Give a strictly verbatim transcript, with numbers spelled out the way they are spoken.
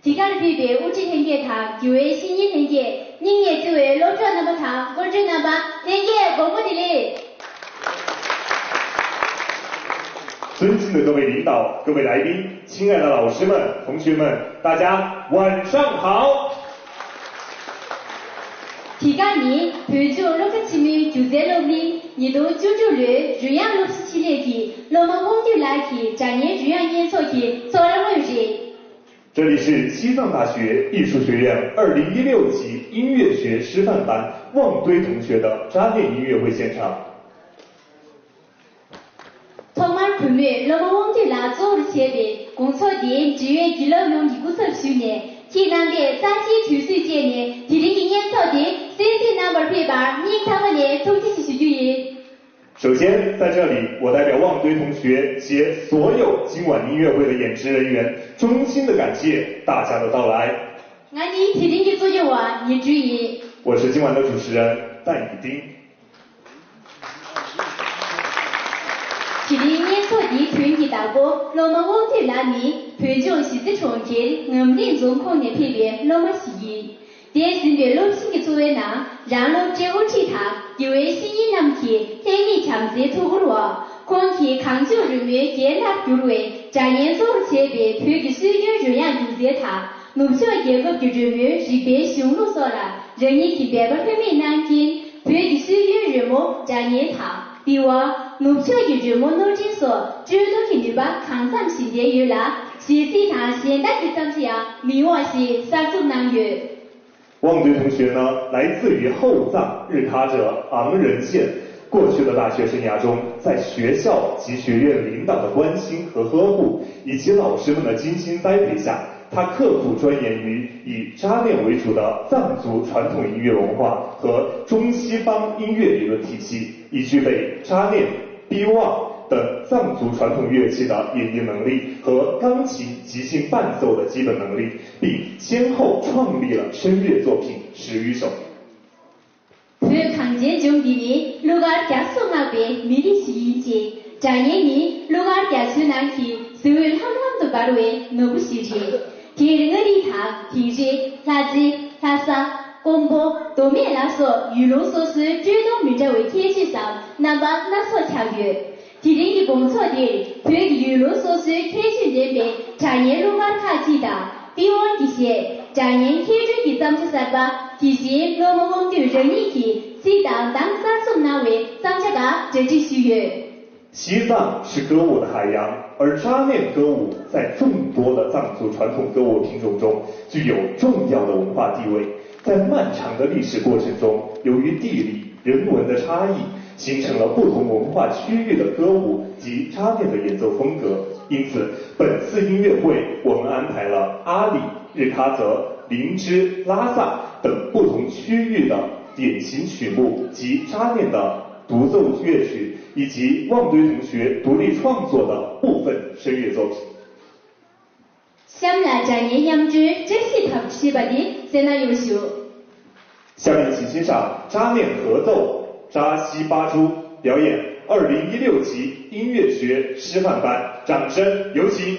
དེ་གར་ཕེབས་པའི་དབུ་ཁྲིད་ལྷན་རྒྱས་དང་དགེ་བའི་བཤེས་གཉེན་ལྷན་རྒྱས། སྙིང་ནས་བརྩེ་བའི་སློབ་གྲོགས་རྣམ་པ་དང་སྐུ་མགྲོན་རྣམ་པ། ལྷན་རྒྱས་དགོང་མོ་བདེ་ལེགས། 尊敬的各位领导、各位来宾、亲爱的老师们、同学们，大家晚上好。 དེ་ག་ནི་བོད་ལྗོངས་སློབ་གྲྭ་ཆེན་མོའི་སྒྱུ་རྩལ་སློབ་གླིང་ཉིས་སྟོང་བཅུ་དྲུག་ལོའི་རོལ་དབྱངས་སློབ་གསོ་ཆེད་ལས་ཀྱི་སློབ་མ་དབང་འདུས་ལགས་ཀྱི་སྒྲ་སྙན་རོལ་དབྱངས་སྙན་ཚོགས་ཀྱི་ཚོགས་ར་དངོས་རེད། 这里是西藏大学艺术学院二零一六级音乐学师范班望堆同学的扎念音乐会现场。 ཐོག་མར་གུས་མོས་སློབ་མ་དབང་འདུས་ལགས་གཙོ་བོར་བྱས་པའི་དགོང་ཚོགས་འདིའི་འབྲེལ་ཡོད་དགེ་སློབ་ཡོངས་ཀྱི་སྐུ་ཚབ་ཞུས་ནས། ཁྱེད་རྣམ་པས་གཙང་ཆེའི་དུས་ཚོད་སྤྱད་ནས་དེ་རིང་གི་བརྙན་ཐུང་འདི་གསན་གཟིགས་གནང་བར་ཕེབས་པར་སྙིང་ཐག་པ་ནས་ཐུགས་རྗེ་ཆེ་ཞུ་རྒྱུ་ཡིན། 首先，在这里，我代表望堆同学携所有今晚音乐会的演职人员，衷心的感谢大家的到来。 ང་ནི་དེ་རིང་གི་གཙོ་སྐྱོང་བ་ཉི་སྤྲུལ་ཡིན། 我是今晚的主持人戴以丁。 དེ་རིང་བརྙན་ཐུང་འདིའི་དོན་གྱི་བདག་པོ་སློབ་མ་དབང་འདུས་ལགས་ནི་བོད་ལྗོངས་གཞིས་རྩེ་གྲོང་ཁྱེར་ངམ་རིང་རྫོང་ཁོངས་ནས་ཕེབས་པའི་སློབ་མ་ཞིག་ཡིན། འདས་ཟིན་པའི་སློབ་ཆེན་གྱི་འཚོ་བའི་ནང་རང་སློབ་གྲྭའི་དབུ་ཁྲིད་དང་དགེ་བའི་བཤེས་གཉེན་རྣམས་ཀྱི་ལྷད་མེད་བྱམས་བརྩེའི་ཐུགས་ཁུར་འོག་ཁོང་གིས་གངས་ལྗོངས་རོལ་མོའི་རྒྱན་ལྟར་གྱུར་བའི་སྒྲ་སྙན་གཙོ་བོར་བྱས་པའི་བོད་ཀྱི་སྲོལ་རྒྱུན་རོལ་དབྱངས་སྒྱུ་རྩལ་དང་། ནུབ་ཕྱོགས་རྒྱལ་ཁབ་ཀྱི་རོལ་མོའི་རིག་པའི་གཞུང་ལུགས་སོགས་ལ་རང་ཉིད་ཀྱི་འབད་པ་ལྷོད་མེད་གནང་མཁན། བོད་ཀྱི་སྲོལ་རྒྱུན་རོལ་མོ་སྒྲ་སྙན་དང་པི་ཝང་། ནུབ་ཕྱོགས་ཀྱི་རོལ་མོ་སྣོད་འདྲེན་སོགས་སྤྲོ་བསྡུར་གྱི་ནུས་པ་གང་འཚམ་ཞིག་ལྡན་ཡོད་ལ། གཞས་ཚིག་དང་གཞན་དག་གི་བརྩམས་བྱའང་མི་ཡོང་བ་ཞིག་གསར་རྩོམ་གནང་ཡོད། 望堆同学呢，来自于后藏日喀则昂仁县。过去的大学生涯中，在学校及学院领导的关心和呵护，以及老师们的精心栽培下，他刻苦钻研于以扎念为主的藏族传统音乐文化和中西方音乐理论体系，已具备扎念、 比旺等藏族传统乐器的演绎能力和钢琴即兴伴奏的基本能力，并先后创立了声乐作品十余首。 བོད་གངས་ཅན་ལྗོངས་འདི་ནི་གླུ་གར་རྒྱ་མཚོས་བསྔགས་པའི་མི་རིགས་ཤིག་ཡིན་ཅིང་། སྒྲ་སྙན་ནི་གླུ་གར་རྒྱ་མཚོའི་ནང་གི་གཟི་འོད་ལྷམ་ལྷམ་དུ་འབར་བའི་ནོར་བུ་ཞིག་རེད། དེར་མངའ་རིས་དང་དིང་རི། ལྷ་རྩེ། ལྷ་ས། ཀོང་པོ། མདོ་སྨད་ལ་སོགས་ཡུལ་ལུང་སོ་སོའི་སྤྲོ་གདུང་མི་འདྲ་བའི་ཁྱད་ཆོས་སམ་རྣམ་པ་སྣ་ཚོགས་ཁྱབ་ཡོད། དེ་རིང་གི་དགོང་ཚོགས་འདིར་བོད་ཀྱི་ཡུལ་ལུང་སོ་སོའི་ཁྱད་ཆོས་ལྡན་པའི་སྒྲ་སྙན་གླུ་གར་ཁག་ཅིག་དང་། པི་ཝང་གི་གཞས། སྒྲ་སྙན་མཁས་སྒྲོན་གྱི་བརྩམས་བྱ་གསར་པ། དེ་བཞིན་སློབ་མ་དབང་འདུས་རང་ཉིད་ཀྱིས་གཟིགས་དང་གདངས་གསར་རྩོམ་གནང་བའི་བརྩམས་བྱ་ཁག་གྲ་སྒྲིག་ཞུས་ཡོད། 西藏是歌舞的海洋，而扎念歌舞在众多的藏族传统歌舞品种中具有重要的文化地位。在漫长的历史过程中，由于地理、人文的差异，形成了不同文化区域的歌舞及扎念的演奏风格。因此，本次音乐会我们安排了阿里、日喀则、林芝、拉萨等不同区域的典型曲目及扎念的独奏乐曲，以及望堆同学独立创作的部分声乐作品。 གཤམ་ལ་སྒྲ་སྙན་མཉམ་སྤྲོའི་བཀྲ་ཤིས་བབས་ཞེས་པ་འདི་གསན་ན་ཡོང་ཞུ། 下面请欣赏扎念合奏扎西巴珠，表演二零一六级音乐学师范班，掌声有请。